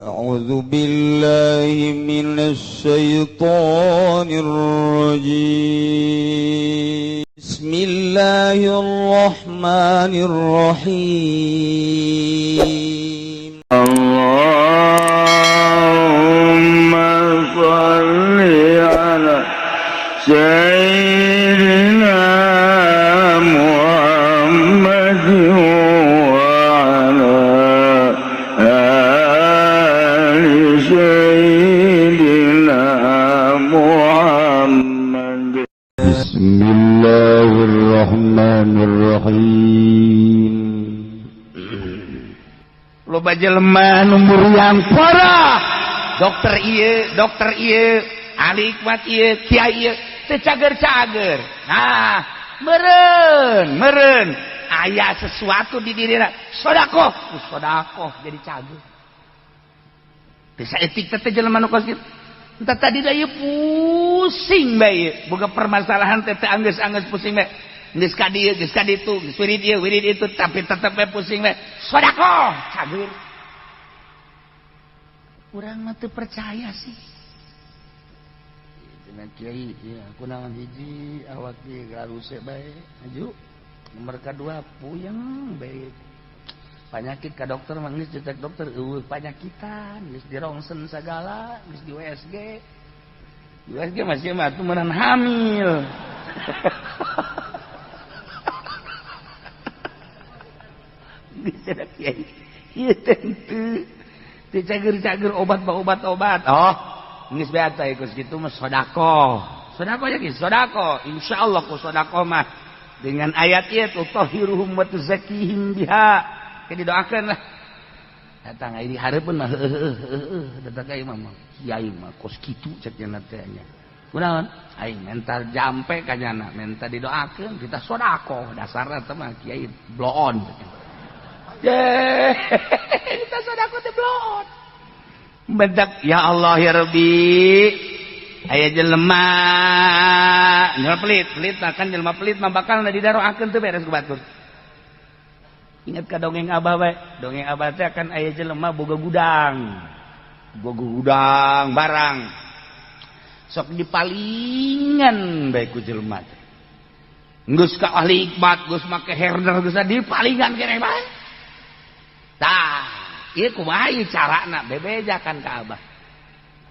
أعوذ بالله من الشيطان الرجيم. بسم الله الرحمن الرحيم. اللهم صل على سيدنا محمد وعلى آل سيدنا محمد. بسم الله الرحمن الرحيم. Loba jelema nu muriang parah, dokter ieu, dokter ieu, ahli hikmat ieu, kiai ieu, teu cager-cager. Nah, meureun meureun aya sesuatu di dirina, sodakoh, ku sodakoh jadi cager. Teu saeutik teh jelema nu kos kitu. Entah tadi da ieu pusing bae ieu, boga permasalahan teh teu anggeus-anggeus, pusing bae. Geus ka dieu, geus ka ditu, geus wirid ieu, wirid itu, tapi tetep bae pusing bae. Sodakoh cager. Urang mah teu percaya sih. Cenah kiai, ya kunaon hiji awak ge garuse bae. Maju. Nomor kadua puyeng bae. Penyakit ka dokter mah geus cetek dokter eueuh panyakitan, geus dirongsen sagala, geus di USG. Di USG masih mah atuh meunang hamil. Geus cenah kiai. Ieu teh henteu. Teu cager-cager obat ba obat-obat. Oh, geus bae atuh geus kitu mah sedekah. Sedekah ya geus sedekah. Insyaallah ku sedekah mah dengan ayat ieu tutahhiruhum wa tuzakkihim biha. Ke didoakeun lah. Datang ai di hareupeun mah heueuh heueuh datang ka imam mah. Kiai mah kos kitu cek nya teh nya. Kunaon? Aing menta jampe ka nyana, menta didoakeun, kita sedekah. Dasarna teh mah kiai bloon. Ye, kita sedekah teh bloon. Bentak ya Allah ya Rabbi. Aya jelema jelema pelit, pelit mah kan jelema pelit mah bakal didaroakeun teu beres ku batur. Ingat ka dongeng abah bae. Dongeng abah teh kan aya jelema boga gudang. Boga gudang barang. Sok dipalingan bae ku jelema teh. Geus ka ahli hikmat, geus make herder, geus dipalingan keneh bae. Tah, ieu kumaha ieu carana bebejakan ka abah.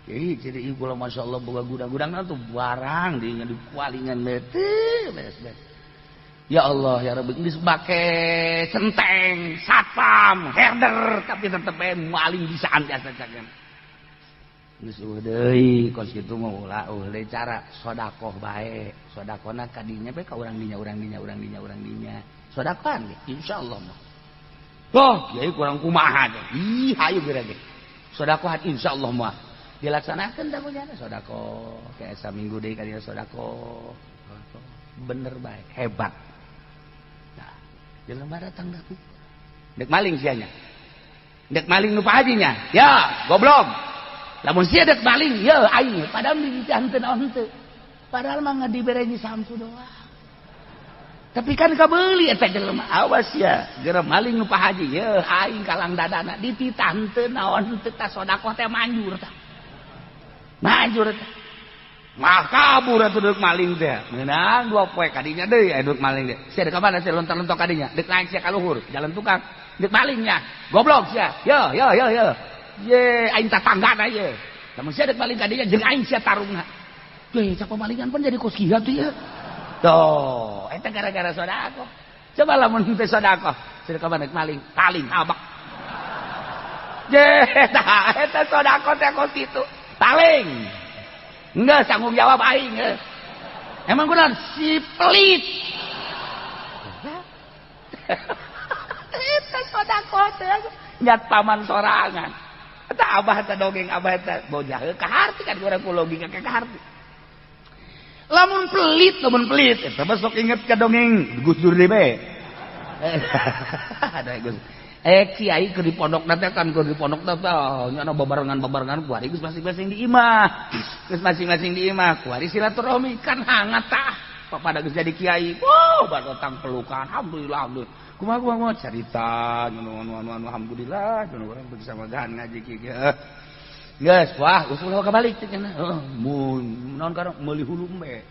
Ih, jadi ieu kula masyaallah boga gudang-gudangna tuh barang di dipalingan bae teu beres beres. Ya Allah ya Rabbi, geus make centeng, satpam, herder, tapi tetep bae maling bisaan biasa cagan. Geus eueuh deui kos kitu mah ulah eueuh deui cara sedekah bae. Sedekahna ka dinya bae ka urang dinya, urang dinya, urang dinya, urang dinya. Sedekahan ge insyaallah mah. Oh, kiai kurang kumaha teh. Ih, hayu geura ge. Sedekahan insyaallah mah dilaksanakeun tah kunyana sedekah. Kayak saminggu deui ka dinya sedekah. Bener bae, hebat. Nah, jelema datang dah. Dek maling sianya. Dek maling nu Pak Hajinya. Ya, goblok. Lamun sia dek maling, ya aing padahal dititah henteu naon henteu. Padahal mah dibere Nyi Samsu doang. Tapi kan kabeuli eta jelema, awas ya, geura maling nu Pak Haji, ya aing kalang dadana dititah henteu naon henteu tah sedekah teh manjur tah. Manjur tah. Mah kabur atuh deuk maling teh. Meunang dua poe kadinya deui aya deuk maling teh. Sia deuk ka mana sia lontar-lontok kadinya? Deuk naik sia ka luhur, jalan tukang. Deuk malingnya. Goblok sia. Yo yo yo yo. Ye aing tatanggana ye. Lamun sia deuk maling kadinya jeung aing sia tarungna. Ye cak pemalingan pan jadi kos kieu tuh ya. Tuh, eta gara-gara sedekah. Coba lamun teu sedekah, sedekah mana maling, paling abak. Ye, tah eta sedekah teh kos kitu. Paling. Enggak tanggung jawab aing. Emang kunaon si pelit. Eta sedekah teh nyat paman sorangan. Eta abah teh dongeng abah teh bojah ka harti kan urang ku logika ka harti. Lamun pelit eta mah sok inget ka dongeng Gus Dur deui bae. Ada Gus. Kiai keur di pondok teh kan keur di pondok teh nya babarengan-babarengan kuari geus masing-masing di imah. Geus masing-masing di imah kuari silaturahmi kan hangat tah. Pada geus jadi kiai. Wow, batang pelukan. Alhamdulillah, alhamdulillah. Kumaha kumaha carita anu anu anu alhamdulillah anu urang bersama gahan ngaji kieu. Geus, wah, usul kabalik teh cenah. Heeh, mun naon karena meuli hulu embe.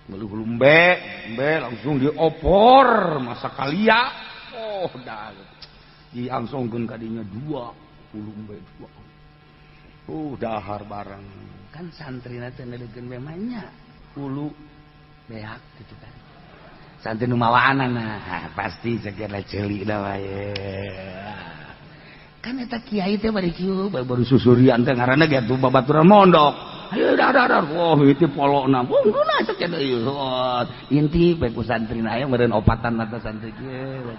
Meuli hulu embe, embe langsung diopor masa kalia. Oh, dah. Diangsongkeun ka dinya dua, hulu embe dua. Oh, dahar bareng. Kan santrina teh neukeun we mah nya hulu beak gitu kan. Santri nu mawaanana, pasti segala ceuli da wae. Kan eta kiai teh bari kieu baru susurian teh ngaranna ge atuh babaturan mondok. Ayo dar dar, wah itu polokna. Ungguna cek eta ieu. Inti bae ku santrina aya meureun opatan mata santri kieu.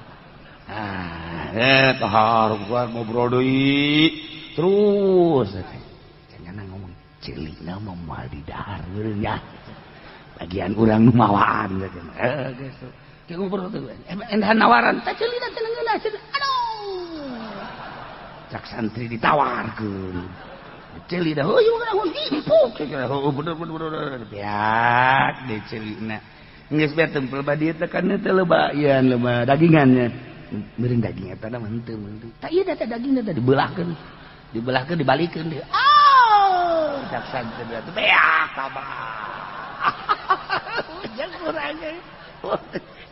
Ah, tahar gua ngobrol deui. Terus cenah ngomong ceulina mah moal didahar meureun ya. Bagian urang nu mawaan cenah. Geus. Kieu ngobrol teh. Endahan nawaran teh ceulina teh ngeunah. Aduh. Cak santri ditawarkeun. Ceuli dah, oh ieu mah empuk. Oh bener bener bener. Beak deh ceulina. Geus beak tempel ba dieu teh kan teh loba ieu loba dagingannya. Meureun daging eta mah henteu henteu. Tah ieu teh dagingna teh dibelahkeun. Dibelahkeun dibalikeun deui. Oh, cak santri teh beak kabah. Ujang urang ge.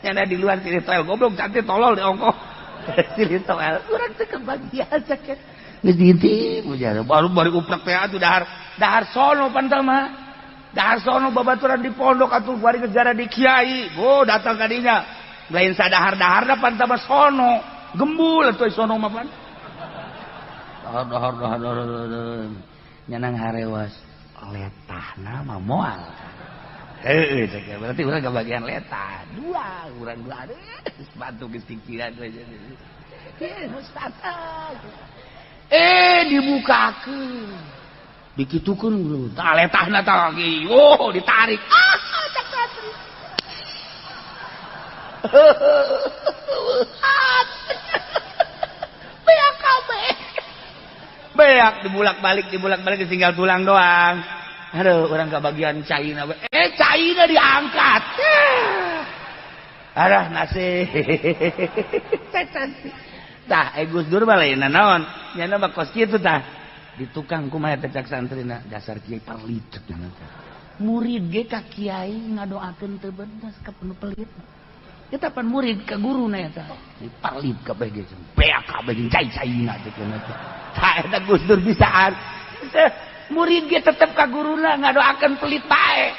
Nyana di luar sini toel goblok cantik tolol di ongkoh. Sini toel urang teh kebagian saket. Geus diintip baru bari uprek teh atuh dahar dahar sono pantal mah. Dahar sono babaturan di pondok atuh bari geus gara di kiai. Oh datang ka dinya. Lain sadahar-daharna pantal mah sono. Gembul atuh sono mah pan. Dahar dahar dahar dahar. Nyanang harewas letahna mah moal. Heuh, berarti urang kebagian letah. Dua, urang dua. Sepatu geus pikiran we. Dibukakeun. Dikitukeun tah letahna tah lagi. Oh, ditarik. Ah, cak santri. Beak kabeh. Beak dibulak-balik tinggal tulang doang. Aduh, orang kebagian China. China diangkat. Aduh, nasib. Tah, Gus Dur mah lain naon. Nyana mah kos kitu tah. Di tukang kumaha teh cak santrina, dasar kiai perlit cenah teh. Murid ge ka kiai ngadoakeun teu bener ka penuh pelit. Eta pan murid ka guruna eta. Di perlit kabeh ge. Beak kabeh jeung cai-caina teh cenah teh. Tah eta Gus Dur bisaan. Murid ge tetep ka guruna ngadoakeun pelit bae.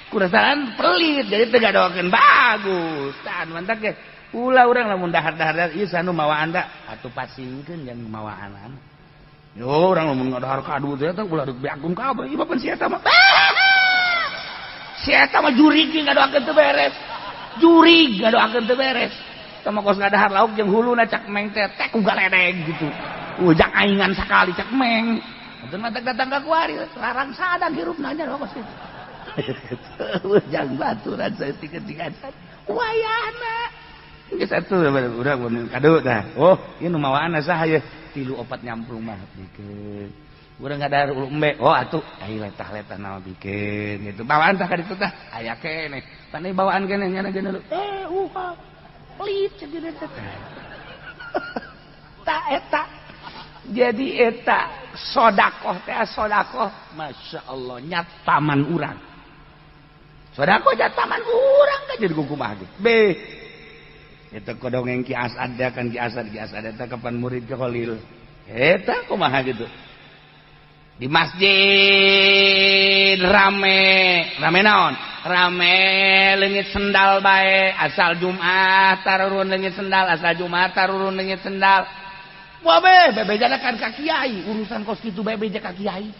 Kurasaan pelit jadi teu ngadoakeun bagus. Tah mantak ge ulah urang lamun dahar-dahar ieu sanu mawaan da atuh pasingkeun jeung mawaanan. Yo urang lamun ngadahar kadu teh eta ulah dibeakkeun kabeh ieu mah pan si eta mah. Si eta mah jurig ge ngadoakeun teu beres. Jurig ngadoakeun teu beres. Tah mah kos ngadahar lauk jeung huluna cak meng teh teh ku galedeg gitu. Ujang aingan sakali cak meng. Atuh mah datang ka kuari larang sadang hirupna nya kos kitu. Ujang baturan saeutik-eutik wayahna. Geus atuh urang mun kadu tah. Oh, ieu nu mawaanna saha ye? 3 4 nyamplung mah bikeun. Urang ngadahar ulu embe. Oh atuh ai letah-letah naon bikeun gitu. Bawaan tah ka ditu tah aya keneh. Pan bawaan keneh nyana geus pelit cek teh. Ta eta. Jadi eta sodakoh teh sodakoh Masya Allah nyat paman urang. Sodakoh nyat paman urang kan jadi kumaha ge. Be. Eta kodongeng Ki Asad kan Ki Asad eta kapan murid ke Khalil. Eta kumaha gitu. Di masjid rame, rame naon? Rame leungit sendal bae asal Jumat tarurun leungit sendal, asal Jumat tarurun leungit sendal. Wah be, bebejana kan ka kiai, urusan kos kitu bebeja ka kiai.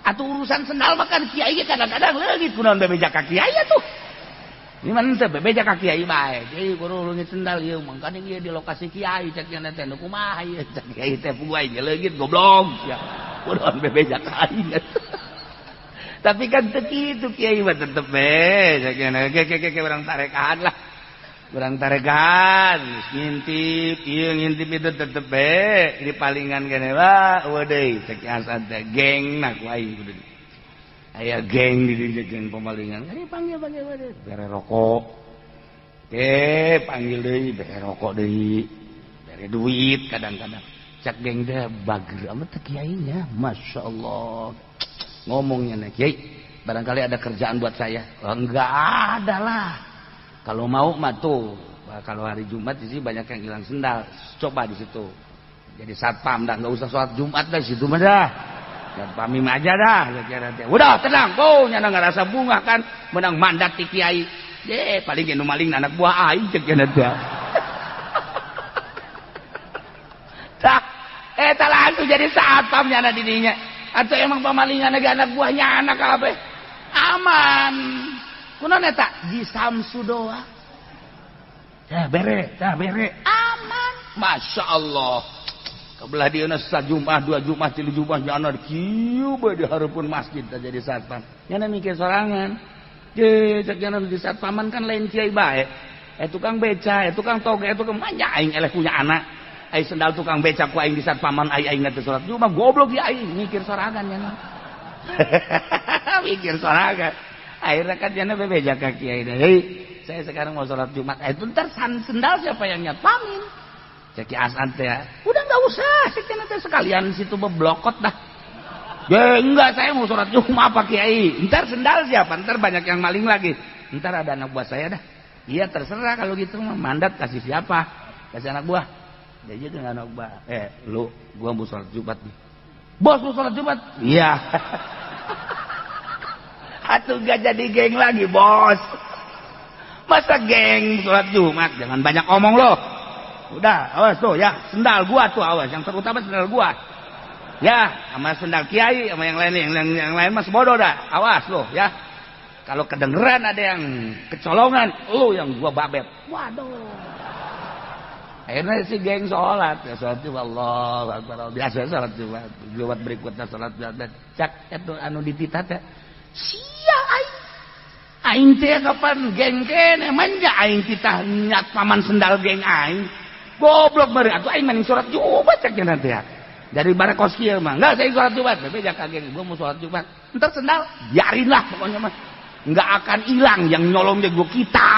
Atuh urusan sendal mah kan kiai ge kadang-kadang leungit kunaon bebeja ka kiai atuh. Ini mah henteu bebeja ka kiai bae. Kiai kudu leungit sendal ieu mangkaning ieu di lokasi kiai cek nya teh nu kumaha ieu cek kiai teh puguh aing leungit goblok sia. Kunaon bebeja ka aing. Tapi kan teu kitu kiai mah tetep be cek nya ge ge ge urang tarekan lah. Urang tarekan ngintip ieu ngintip itu tetep be di palingan kene wah eueuh deui cek Asad teh gengna ku aing kudu. Aya geng di dinya geng pemalingan. Ini panggil panggil panggil. Bere rokok. Eh panggil deui bere rokok deui. Bere duit kadang-kadang. Cak geng teh bager amat teh kiainya. Masya Allah. Ngomongnya nih kiai, barangkali ada kerjaan buat saya. Oh, enggak ada lah. Kalau mau mah tuh, kalau hari Jumat di sini banyak yang hilang sendal. Coba di situ. Jadi satpam dah, enggak usah sholat Jumat dah situ mah dah. Satpamim aja dah. Udah tenang, oh nyana ngerasa bunga kan, menang mandat ti kiai. Ye, paling nu maling anak buah aing cek cenah teh. Tah, eta langsung jadi satpam nyana di dinya. Atau emang pamalingan lagi anak buahnya anak kabeh. Aman. Kunaon eta? Di Samsu doa. Tah bere, tah bere. Aman. Masya Allah. Kebelah dieuna sajumat, dua Jumat, tilu Jumat nyana kieu bae di hareupeun masjid tah jadi satpam. Nyana mikir sorangan. Ye, cek nyana di satpaman kan lain kiai bae. Tukang beca, tukang toge, tukang manja aing eleh punya anak. Ai sendal tukang beca ku aing di satpaman ai aing teh salat Jumat goblok ya aing mikir sorangan nyana. Mikir sorangan. Akhirnya kan nyana bebeja ka kiai deh. Hei, saya sekarang mau salat Jumat. Itu ntar sendal siapa yang nyatpamin? Cek Ki Asad teh. Udah enggak usah, cek teh sekalian situ beblokot dah. Ya enggak, saya mau salat Jumat Pak Kiai. Ntar sendal siapa? Ntar banyak yang maling lagi. Ntar ada anak buah saya dah. Iya terserah kalau gitu mah mandat kasih siapa? Kasih anak buah. Dia juga anak buah. Lu, gua mau salat Jumat nih. Bos mau salat Jumat? Iya. Atuh gak jadi geng lagi, bos. Masa geng salat Jumat? Jangan banyak omong lo. Udah, awas tuh ya, sendal gua tuh awas, yang terutama sendal gua. Ya, sama sendal kiai, sama yang lain, yang lain mas bodoh dah. Awas lo ya. Kalau kedengeran ada yang kecolongan, lu yang gua babet. Waduh. Akhirnya si geng sholat, ya sholat Jumat, Allah Akbar. Biasa sholat Jumat, Jumat berikutnya sholat Jumat. Cak itu anu dititah teh. Sia aing. Aing teh kapan geng kene manja aing titah nyat paman sendal geng aing. Goblok bari atuh aing maning sholat Jumat cak cenah teh. Dari barakos kieu mah, enggak saya sholat Jumat, bebeja ka geng, gua mau sholat Jumat. Entar sendal biarin lah pokoknya mah. Enggak akan hilang yang nyolong gua kita.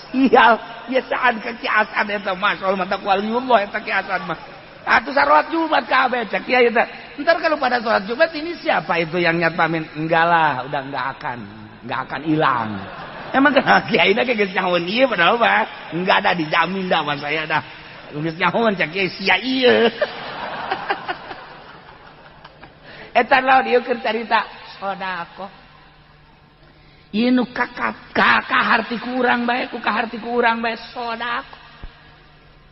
Sial, biasaan ke Ki Asad eta mah, soal mata waliullah eta Ki Asad mah. Atuh salat Jumat kabeh cek kiai eta. Entar kalau pada sholat Jumat ini siapa itu yang nyatpamin? Enggak lah, udah enggak akan hilang. Emang kenapa kiai dah geus nyahoan ieu padahal mah enggak ada dijamin dah sama saya dah. Geus nyahoan cek kiai sia ieu. Eta lawan ieu keur carita sedekah. Ieu nu kaharti ku urang bae, ku kaharti ku urang bae sedekah.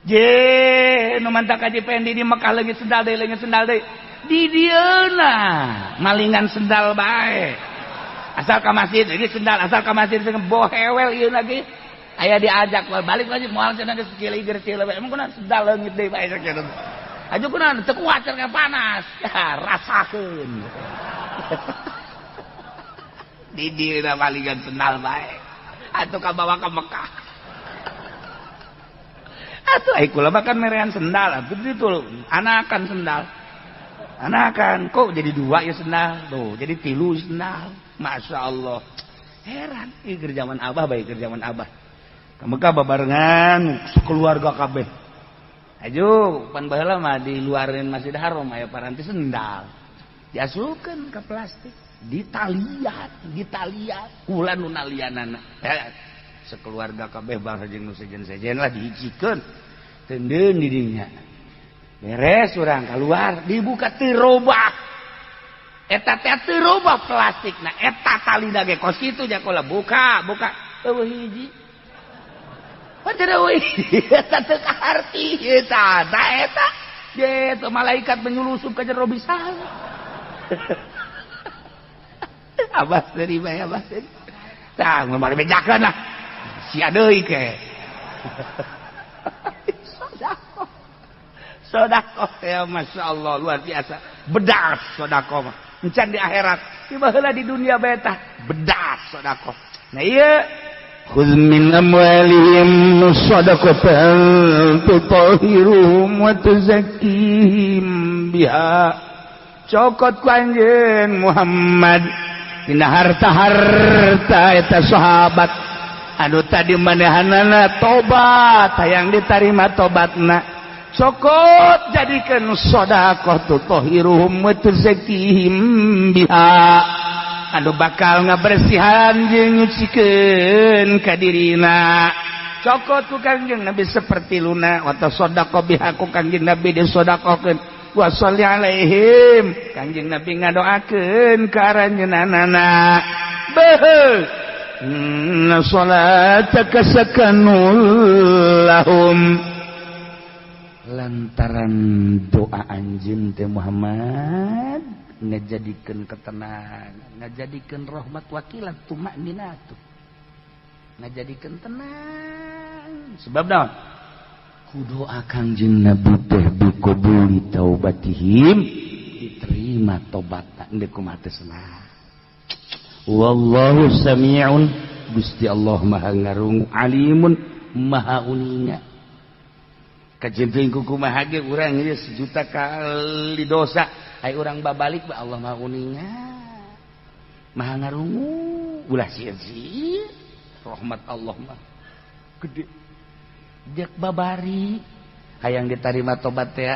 Je, nu mantak Haji Pendi di Mekah leungit sendal deui, leungit sendal deui. Di dieuna malingan sendal bae. Asal ka masjid ini sendal, asal ka masjid bohewel ieu lagi. Aya diajak balik lagi moal cenah geus kieu kieu bae. Emang kunaon sendal leungit deui bae sakitu. Aju kunaon teu kuat cenah panas. Ya rasakeun. Di dieuna malingan sendal bae. Atuh kabawa ka Mekah. Atuh ai kula mah kan merean sendal, atuh ditu anakan sendal. Anakan kok jadi dua ya sendal, tuh jadi tilu sendal. Masya Allah. Heran, ieu keur zaman abah bae keur zaman abah. Ka Mekah babarengan sekeluarga kabeh. Aju pan baheula mah di luareun Masjid Haram aya paranti sendal. Diasupkeun ka plastik, ditalian, ditalian kula nu nalianana. Sekeluarga kabeh bangsa jeung nu sejen-sejen lah dihijikeun. Tendeun di dinya. Beres urang keluar dibuka teu robah. Eta teh teu robah plastikna, eta talina ge kos kitu nya kula buka, buka eueuh hiji. Pan eueuh hiji, eta teu kaharti eta, tah eta. Ye teu malaikat menyulusup ka jero bisa. Abah deui bae abah deui. Tah mun bari bejakeun lah. Sia deui ke. Sedekah. Sedekah ya Masya Allah luar biasa. Bedas sedekah mah. Encan di akhirat, tiba heula di dunia bae tah bedas sedekah. Nah ieu Khudz min amwalihim shadaqatan tutahhiruhum wa tuzakkihim biha. Cokot ku anjeun Muhammad dina harta-harta eta sahabat anu tadi manehanana tobat hayang ditarima tobatna. Cokot jadikeun shadaqah tutahhiruhum wa tuzakkihim biha. Anu bakal ngabersihan jeung nyucikeun ka dirina. Cokot ku Kangjeng Nabi seperti luna wa tasaddaqo biha ku Kangjeng Nabi disedekahkeun wa sholli alaihim Kangjeng Nabi ngadoakeun ka aranjeunana. Beuh inna salataka sakanul lahum. Lantaran doa anjeun teh Muhammad ngajadikeun ketenangan, ngajadikeun rahmat wakilat tumakninatu, ngajadikeun tenang. Sebab naon? Ku doa Kangjeng Nabi teh biqabuli taubatihim, diterima tobatna endek kumaha teh senang. Wallahu samiun, Gusti Allah Maha ngarungu, alimun Maha uninga. Kajenting ku kumaha ge urang ieu sejuta kali dosa, ai urang babalik ba Allah Maha uninga, Maha ngarungu. Ulah sieun-sieun, rahmat Allah mah gede. Jek babari hayang ditarima tobat teh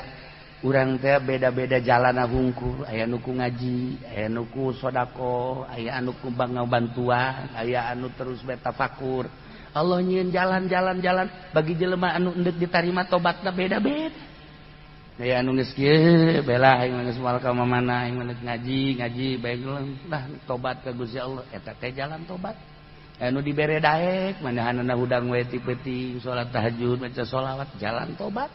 urang teh beda-beda jalana hungkul, aya nu ku ngaji, aya nu ku sedekah, aya anu ku bantuan, aya anu terus betafakur. Allah nyieun jalan-jalan-jalan bagi jelema anu endek ditarima tobatna beda-beda. Aya anu geus kieu bela aing geus moal ka mamana aing ngaji ngaji bae lah tobat ka Gusti Allah eta teh jalan tobat. Anu dibere daek manahanana hudang we ti peuting salat tahajud maca sholawat jalan tobat.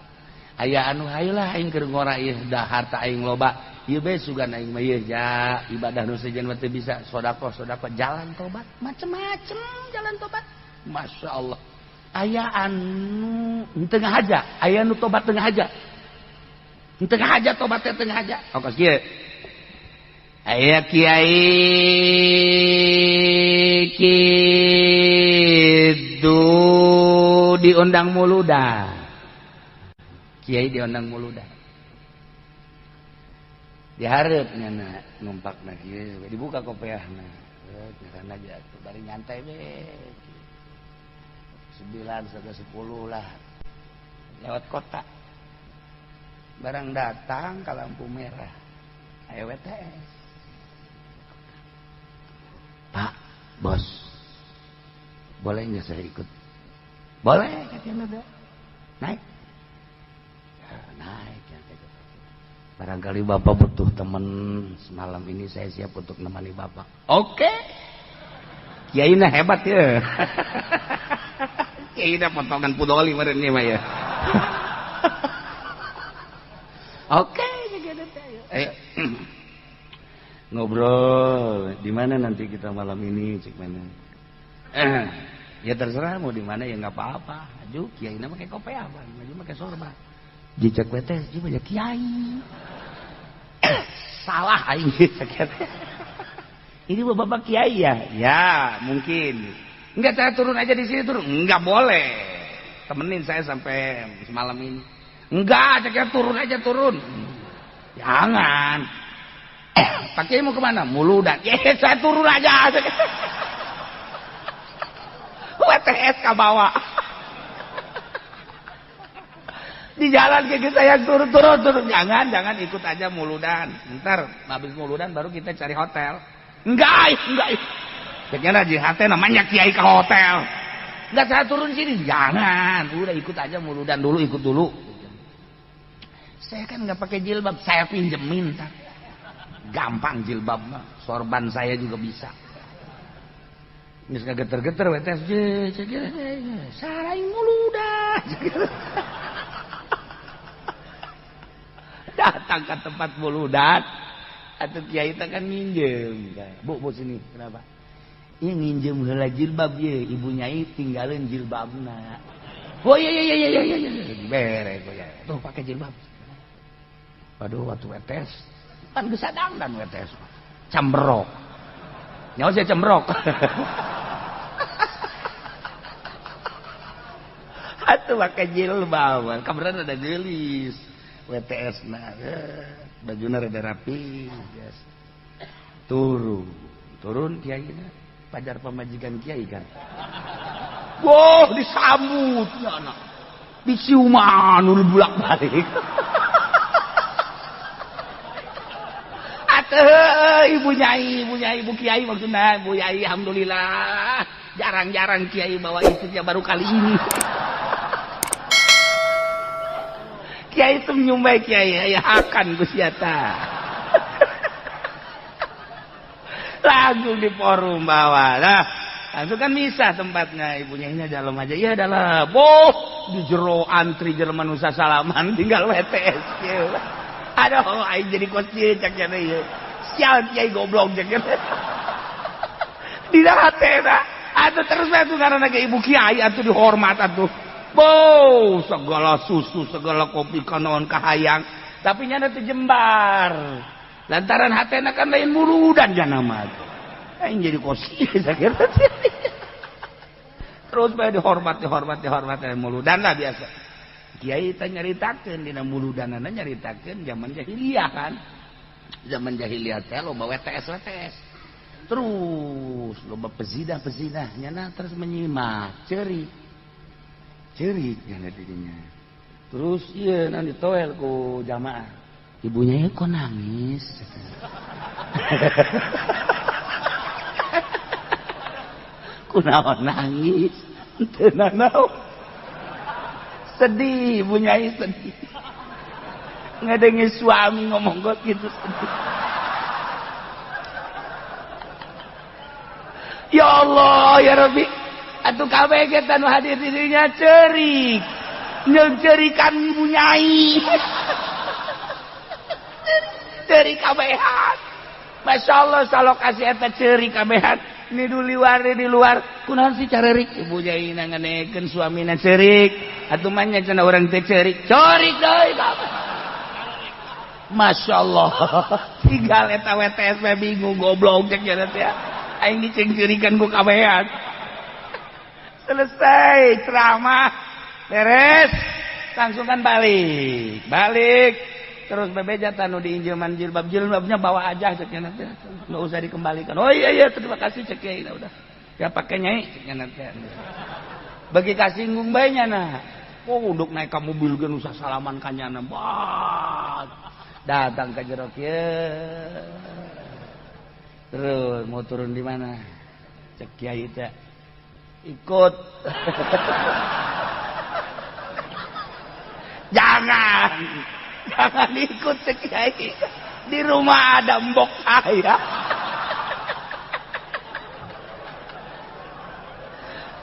Aya anu hayeulah aing keur ngora ieu da harta aing loba ieu bae sugan aing mah ieu ja ibadah nu sejen mah teu bisa sedekah sedekah jalan tobat macem-macem jalan tobat. Masya Allah. Aya anu tengah aja, aya anu tobat tengah aja. Tengah aja tobatnya tengah aja. Oh kieu. Aya kiai kitu diundang muludan. Kiai diundang muludan. Dihareup nya numpakna kieu, dibuka kopeahna. Karena aja bari nyantai we. 9:30 lah lewat kota barang datang ke lampu merah ayo WTS. Pak bos boleh nggak saya ikut? Boleh katanya. Naik ya, naik ya. Barangkali bapak butuh teman semalam ini, saya siap untuk nemani bapak. Oke. Kiai nah hebat ya. Kiai dah potongan pudoli meureun ieu mah ya. Oke, ayo. Ngobrol, di mana nanti kita malam ini cik mana? Ya terserah mau di mana ya enggak apa-apa. Aju kiai na make kopiah, maju make sorban. Jejak WTS jeung kiai. Salah aing cek. Ini bapak kiai ya? Ya, mungkin. Enggak, saya turun aja di sini turun. Enggak boleh. Temenin saya sampai semalam ini. Enggak, saya turun aja turun. Jangan. Pak Kiai mau kemana? Muludan. Ya, saya turun aja. WTS ke bawah. Di jalan kayak saya turun turun turun. Jangan, jangan ikut aja muludan. Ntar habis muludan baru kita cari hotel. Enggak, enggak. Kayaknya JHT namanya kiai ke hotel. Enggak, saya turun sini. Jangan, udah ikut aja muludan dulu, ikut dulu. Saya kan nggak pakai jilbab, saya pinjemin. Gampang jilbab mah, sorban saya juga bisa. Geus geter-geter WTS, sarai muludan. Datang ke tempat muludan, atau kiai teh kan minjem. Bu, bu sini, kenapa? Ini nginjem heula jilbab ye, ibu nyai tinggalin jilbabna. Oh iya iya iya iya iya, dibere ya. Tuh pakai jilbab. Waduh, waktu WTS pan geus sadang dan WTS. Cembrok. Nyawa saya cembrok. Atuh make jilbab, kabeneran ada geulis. WTS na bajuna rada rapi biasa. Turun, turun kiai na pajar pamajikan kiai kan. Wah, disambut anak. Diciuman bulak-balik. Atuh ibu nyai, ibu kiai maksudna, ibu nyai alhamdulillah. Jarang-jarang kiai bawa istrinya baru kali ini. Kiai itu menyumbai kiai, ya akan Gusti eta. Langsung di forum bawah. Nah, langsung kan misah tempatnya, ibunya ini dalam aja. Iya dalam. Boh, di jero antri jelema nu salaman tinggal WTS kieu. Aduh, aing jadi kos kieu cak nya ieu. Sial kiai goblok cak nya. Dina hatena. Atuh terus bae atuh karena ge ibu kiai atuh dihormat atuh. Boh, segala susu, segala kopi kanaon kahayang, tapi nyana teu jembar. Lantaran hatena kan lain murudan jana mah. Aing jadi kos kieu sakira. Terus bae dihormat, dihormat, dihormat muludan lah biasa. Kiai teh nyaritakeun dina muludanana nyaritakeun zaman jahiliyah kan. Zaman jahiliyah teh loba WTS WTS. Terus loba pezidah-pezidah nyana terus menyimak, ceurik. Ceurik nyana dirinya. Terus ieu nan ditoel ku jamaah. Ibunya ya kok nangis. Kunaon nangis? Teu nanaon. Sedih, ibu nyai sedih. Ngedengi suami ngomong got gitu sedih. Ya Allah, ya Rabbi. Atuh kabeh ge tanu hadir di dinya ceurik. Nyeungceurikan ibu nyai. Ceurik kabehan. Masya Allah salokasi eta ceurik kabehan. Ni luar di luar kunaon sih carerik ibu nyai nanganekeun suamina ceurik. Atuh mah nya cenah urang teh ceurik. Ceurik deui kabeh. Masya Allah. Tinggal eta WTS we bingung goblok cek nya teh. Aing dicengceurikan ku kabehan. Selesai ceramah beres langsung kan balik. Balik terus bebeja tanu diinjeman jilbab, jilbabnya bawa aja cek nya teh. Enggak usah dikembalikan. Oh iya iya terima kasih cek kiai udah. Ya pakai nyai cek nya teh. Bagi kasinggung bae nya nah. Oh uduk naik ka mobil ge usah salaman ka nyana. Wah. Datang ke jero kieu. Terus mau turun di mana? Cek kiai teh. Ikut. Jangan. Jangan ikut cek kiai. Di rumah ada mbok saya.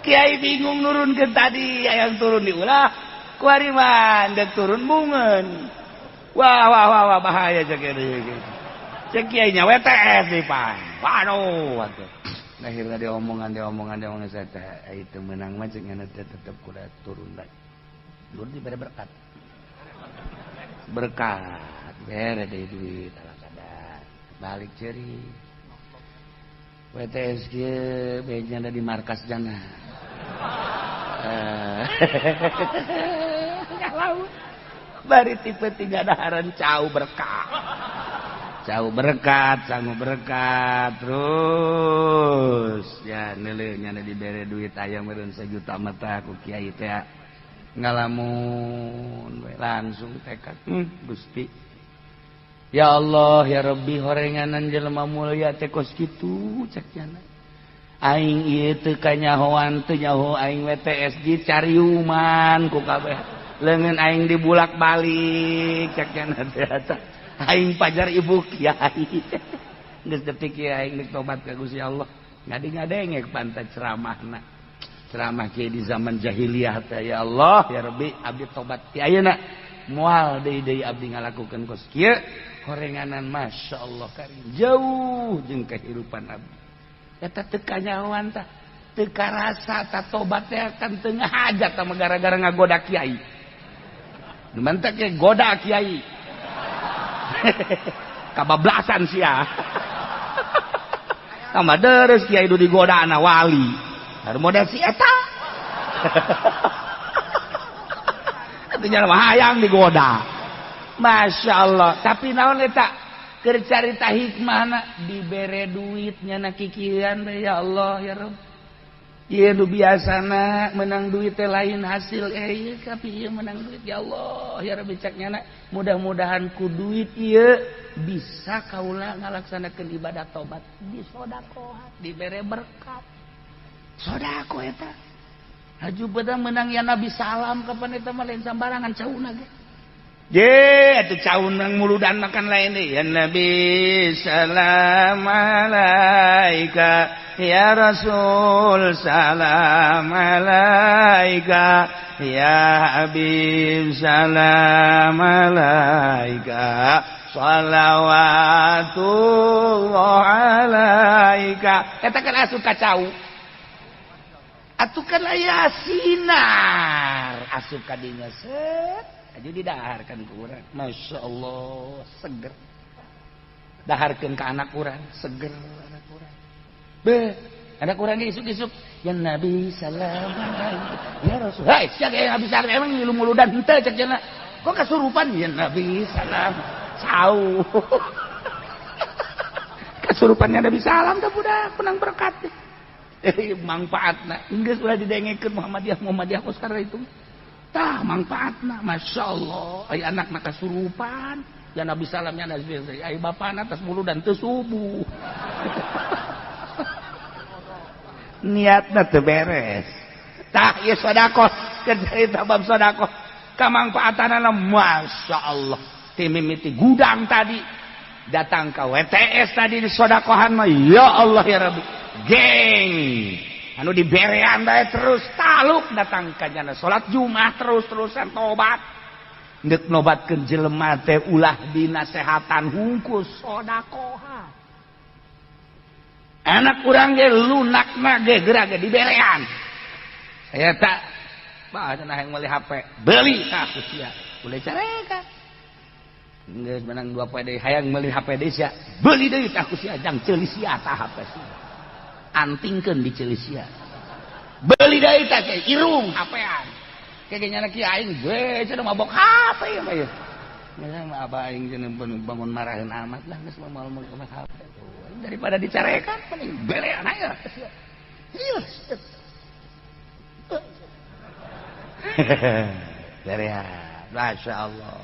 Kiai bingung nurun ke tadi, yang turun diulah kuari mah dek turun bungeun. Wah wah wah wah bahaya cek kiai. Cek kiai nya WTS di pan. Waduh atuh. Akhirnya diomongan saya teh itu menang mah cek ngana teh tetep kuda turun bae. Turun dibere berkat. Berkat bere deui duit ala kadar. Balik ceri. WTS kieu beja ada di markas jana. Kalau bari tipe 3 daharan cau berkat. Cau berkat, sangu berkat terus ya neuleuh nya dibere duit aya meureun 1 juta mata ku kiai teh ngalamun we langsung tekad Gusti. Ya Allah ya Rabbi horenganan jelema mulia teh kos kitu cek nya. Aing ieu teu kanyahoan teu nyaho aing WTS dicariuman ku kabeh. Leungeun aing dibulak-balik cek nya teh eta. Aing pajar ibu kiai. Geus detik kieu aing geus tobat ka Gusti Allah. Ngadi-ngadengek pantat ceramahna. Ceramah kieu di zaman jahiliyah teh ya Allah ya Rabbi abdi tobat ti ayeuna. Moal deui-deui abdi ngalakukeun kos kieu. Horenganan Masya Allah karim jauh jeung kehidupan abdi. Eta teu kanyahoan tah, teu karasa tah tobat teh kan teu ngahajat tah gara-gara ngagoda kiai. Nu mantak ge goda kiai. Kabablasan sia. Tambah deres kiai du digoda ana wali. Haru model si eta. Atuh nya mah hayang digoda. Masya Allah, tapi naon eta keur carita hikmahna dibere duit nyana kikieuan we ya Allah ya Rabb. Ieu nu biasana menang duit teh lain hasil ieu tapi ieu menang duit ya Allah ya Rabbi cak nyana mudah-mudahan ku duit ieu bisa kaula ngalaksanakeun ibadah tobat disodakohan dibere berkat sodako eta haju beda menang ya Nabi salam kapan eta mah lain sambarangan cauna ge ye atuh cauna muludan makan lain deui ya Nabi salam alaika ya Rasul salam alaika ya Habib salam alaika shalawatullah alaika eta kan asup ka cau atuh kan aya sinar asup ka dinya set aju didaharkan ku urang Masya Allah seger daharkeun ka anak urang seger anak urang be anak urang ge isuk-isuk ya Nabi salam alaika ya Rasul hai sia ge habis emang ngilu muludan henteu cek cenah kok kasurupan ya Nabi salam cau kasurupannya Nabi salam teh budak menang berkat mangfaatna geus ulah didengekeun Muhammadiyah Muhammadiyah kos karena itu tah mangfaatna Masya Allah aya anakna kasurupan ya Nabi salam ya Nabi aya bapana tas muludan teu subuh niatna teu beres tah ieu sedekah keur carita bab sedekah kamangfaatanana Masya Allah ti mimiti gudang tadi datang ka WTS tadi di sodakohan mah ya Allah ya Rabbi geng anu diberean bae terus taluk datang ka jana salat Jumat terus-terusan tobat deuk nobatkeun jelema teh ulah dinasehatan hungkul sodakohan anak urang ge lunakna ge geura ge diberean eta bah cenah hayang meuli HP beli tah ku sia boleh carekan geus menang 2 poe deui hayang meuli HP deui sia beli deui tah ku sia jang ceuli sia tah HP sia antingkeun di ceuli sia beli deui tah irung HP-an kege nyana kieu aing we cenah mabok HP mah ieu geus mah abah aing cenah bangun maraheun amat lah geus moal meuli HP daripada dicarekan mending belean aya ieu berean Masya Allah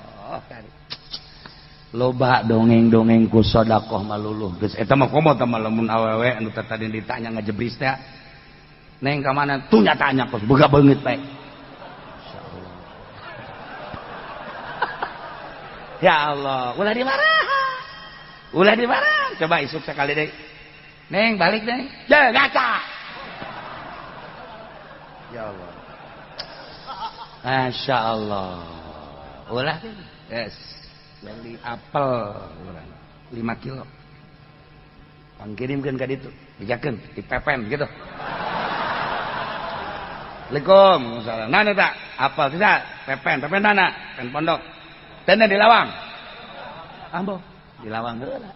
loba dongeng-dongeng ku sedekah maluluh geus eta mah komo teh lamun awewe anu tadi ditanya ngajebris teh neng ka mana tuh nyatanya kos boga beungeut bae insyaallah ya Allah ulah dimarah ulah dimarah coba isuk sekali deui neng balik neng je ngaca ya Allah Masya Allah ulah yes beli apel 5 kilo pangkirimkeun ka ditu dijakeun dipepen gitu Assalamualaikum salam nana tak apel tidak pepen pepen nana pen pondok tenda di lawang ambo di lawang heula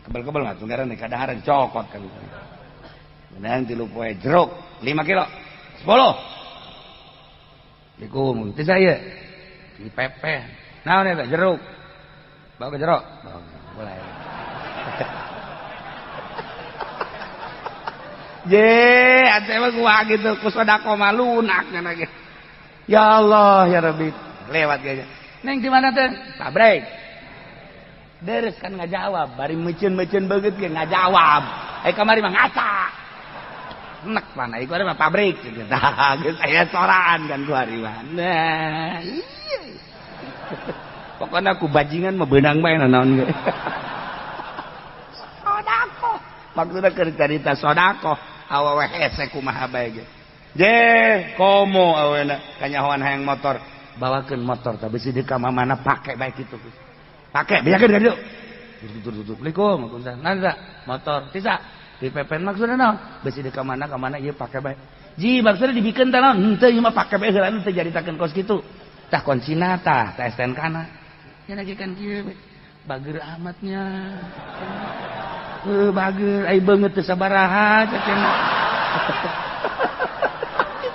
kebel-kebel mah tunggaran kadaharan cokot kan menang 3 poe jeruk 5 kilo 10 Assalamualaikum teh saya di pepen naon eta jeruk bawa ke jeruk boleh je atuh mah gua gitu ku sedekah mah lunak nya ge ya Allah ya Rabbi lewat ge neng di mana teh pabrik deres kan ngajawab bari meuceun-meuceun beungeut ge ngajawab eh kamari mah ngaca nek mana ieu mah pabrik gitu tah geus aya soraan kan ku hari mah nah pokoknya aku bajingan mah beunang bae naon ge sedekah maksudna keur carita sedekah awewe hese kumaha bae ge je komo awena kanyahoan hayang motor bawakeun motor tah bisi di ka mamana pake bae kitu pake bejakeun ka ditu tutur Assalamualaikum waalaikumsalam motor tisa di pepen maksudna naon bisi di ka mana ieu pake bae ji maksudna dibikeun teh naon henteu ieu mah pake bae heula teu jaritakeun kos kitu tah kuncina tah tah STNK na nya lagi kan kieu bager amatnya bager ai beungeut teu sabaraha cek cenah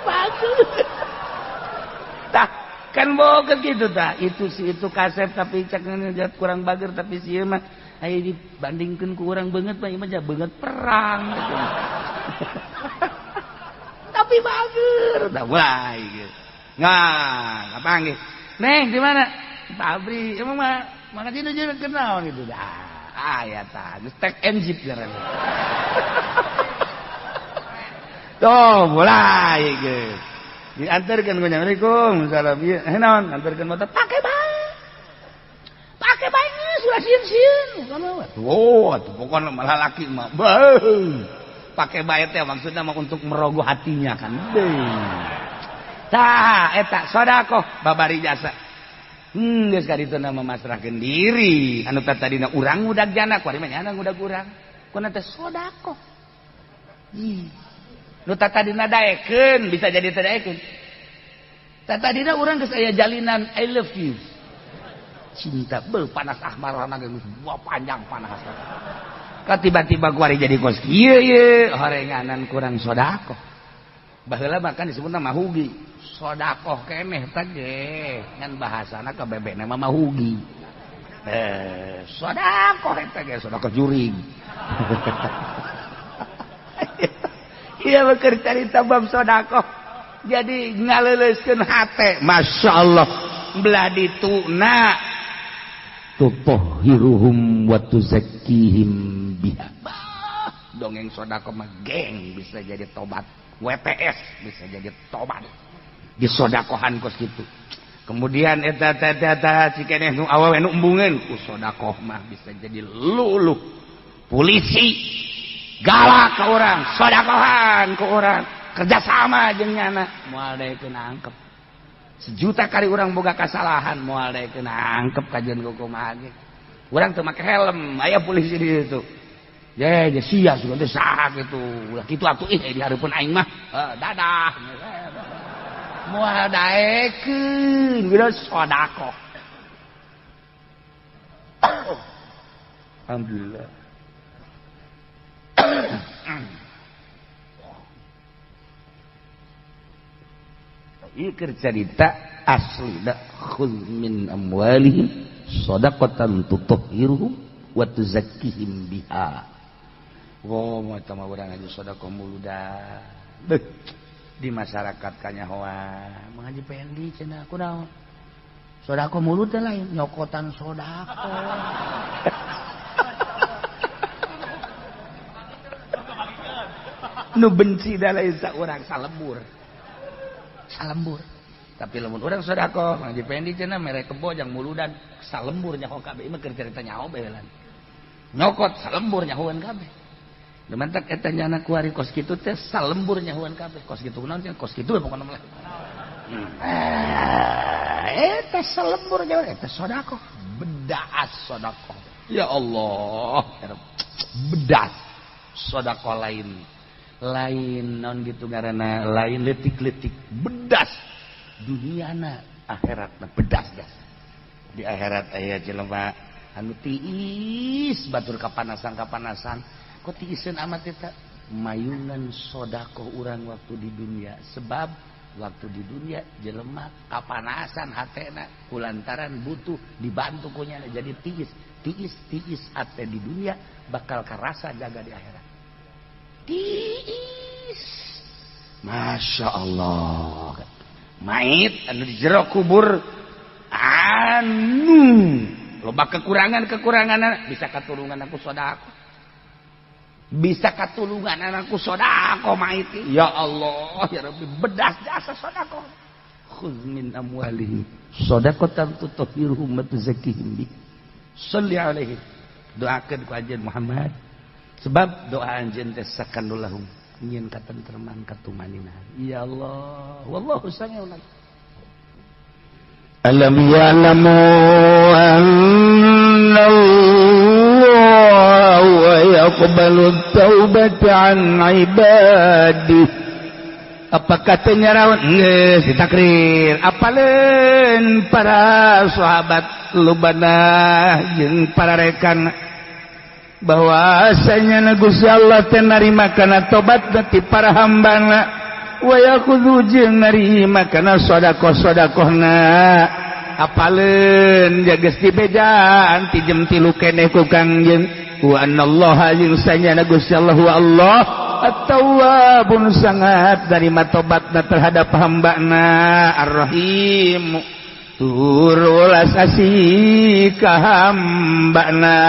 bager Tah kan boga gitu tah itu si itu kasep tapi cek kurang bager tapi si ieu mah aya dibandingkeun ku urang beungeut mah ieu mah beungeut perang gitu. Tapi bager tah mulai gitu. Nah, kapanggih. Neng di mana? Pabrik. Emang mah mana kitu jeung kenal gitu dah. Aya tah, geus tek enzip ngaranna. Tuh, mulai geus. Diantarkeun ku Assalamualaikum, salam ieu. Heh naon? Antarkeun motor pake bae. Pake bae geus ulah sieun-sieun. Oh, atuh pokona malah laki mah. Beuh. Pake bae teh maksudna mah untuk merogoh hatinya kan. Tah, eta sedekah babari jasa. Geus ka ditu nama masrahkeun diri. Anu tadina urang ngudag jana, kuari mah nyana ngudag urang. Kuna teh sedekah. Nu tadina daekeun bisa jadi teu daekeun. Tadina urang geus aya jalinan I love you. Cinta beuh panas ahmarana geus buah panjang panas. Ka tiba-tiba kuari jadi kos kieu ye horenganan kurang sedekah. Baheula mah kan disebutna mahugi. Sodakoh keneh teh ge ngan bahasana ka bebekna mah mahugi. Sodakoh eta ge sodakoh jurig. Ieu mah keur carita bab sodakoh. Jadi ngaleuleuskeun hate, masyaallah belah dituna tutahhiruhum wa tuzakkihim biha. Dongeng sodakoh mah geng bisa jadi tobat. WTS bisa jadi tobat. Disodakohan kos gitu. Kemudian eta eta cikeneh nu awewe nu embungeun ku sodakoh mah bisa jadi luluh. Polisi galak ke orang, sodakohan ke orang, kerjasama jeung nyana moal daekeun angkep. Sejuta kali urang boga kasalahan moal daekeun angkep kajian kumaha ge. Urang teu make helm, aya polisi di situ. Ye, sia sugan teh saha kitu. Ulah kitu atuh ih di hareupeun aing mah. Dadah. Moal daekeun geus sedekah. Alhamdulillah. Ieu keur carita asli da khudz min amwalihim shadaqatan tutahhiruhum wa tuzakkihim biha. Wah, eta mah urang aja sedekah muludan. Di masyarakat kanyahoan Mang Haji Pendi cenah kunaon sedekah mulut teh lain nyokotan sedekah. Nu benci da lain saurang salembur. Salembur. Tapi lamun urang sedekah Mang Haji Pendi cenah mere kebo jang muludan salembur nyaho kabeh mah keur carita nyaho bae heula. Nyokot salembur nyahoan kabeh. Demantak eta nyana kuari kos kitu teh salembur nyahuan kabeh. Kos kitu naon cenah kos kitu we pokona mah. Eta salembur nyahuan eta sedekah. Bedas sedekah. Ya Allah, bedas sedekah lain. Lain naon gitu ngaranna, lain leutik-leutik, bedas duniana akhiratna bedas gas. Di akhirat aya jelema anu tiis batur kapanasan-kapanasan. Kok tiiseun amat eta mayungan sedekah urang waktu di dunia, sebab waktu di dunia jelema kapanasan hatena kulantaran butuh dibantu ku nyana jadi tiis tiis tiis hate di dunia bakal karasa jaga di akhirat. Tiis, masya Allah, mait anu di jero kubur anu loba kekurangan-kekurangan bisa katulungan aku sedekah. Bisa katulungan anakku sedekah mait. Ya Allah ya Rabbi bedas jasa sedekah. Khudz min amwalihim shadaqatan tutahhiruhum wa tuzakkihim bi. Shalli alaihi. Doakeun ku anjeun Muhammad. Sebab doa anjeun teh sakanul lahum nyieun katentreman katumanina. Ya Allah, wallahu samiun alim. Alam ya'lamu anna yaqbalu taubata an ibadih. Apa katanya rawan geus ditakrir apaleun para sahabat lubana jeung para rekan bahwasanya Gusti Allah teh narima kana tobat ti para hambana. Wa ya'khudzu jeung narima kana sedekah-sedekahna. Apaleun jages dibejaan ti jam 3 keneh ku Kangjeng. Wa annallaha jeung sanyana Gusti Allah wa Allah at-tawwabun sangat narima tobatna terhadap hambana, ar-rahim tur welas asih ka hambana.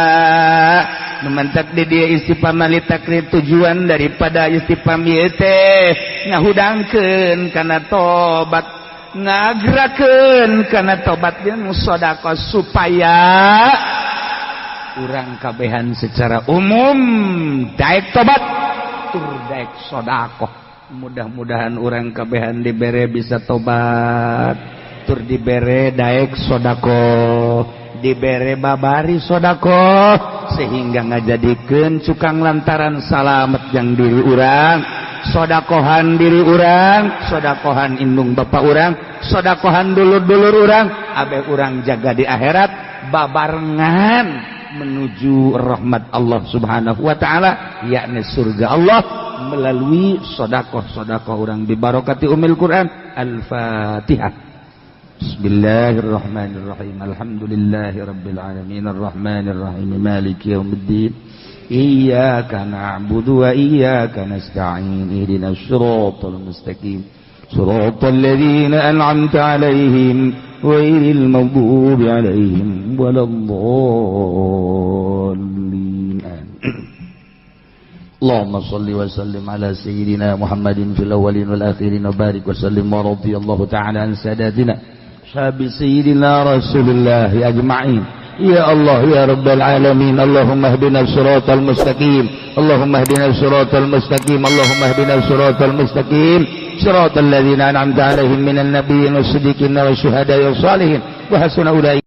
Memantak di dia istifham li takrir, tujuan daripada istifham ieu teh ngahudangkeun kana tobat, ngagerakeun kana tobat jeung sedekah supaya urang kabehan secara umum daek tobat tur daek sedekah. Mudah-mudahan urang kabehan dibere bisa tobat tur dibere daek sedekah, dibere babari sedekah, sehingga ngajadikeun cukang lantaran salamet yang diri urang, sodakohan diri urang, sodakohan indung bapak urang, sodakohan dulur-dulur urang, abe urang jaga di akhirat babarengan menuju rahmat Allah Subhanahu wa taala, yakni surga Allah melalui sodakoh-sodakoh urang bibarokati umil Quran. Al-Fatihah. Bismillahirrahmanirrahim. Alhamdulillahi rabbil alamin arrahmanir rahim maliki yaumiddin. Iyyaka na'budu wa iyyaka nasta'in. Ihdinas siratal mustaqim. Siratal ladzina an'amta 'alaihim ghairil maghdubi 'alaihim waladdallin. Allahumma salli wa sallim ala sayyidina Muhammadin fil awwalin wal akhirin wa barik wa sallim wa radhiyallahu ta'ala an sadatina ashabi sayyidina Rasulillah ajma'in. Ya Allah ya Rabbal Alamin, Allahumma hdina siratal mustaqim, Allahumma hdina siratal mustaqim, Allahumma hdina siratal mustaqim, siratal ladzina an'amta 'alaihim minan nabiyyin was-siddiqin wasyuhada'i was-salihin wa hasuna ulaika.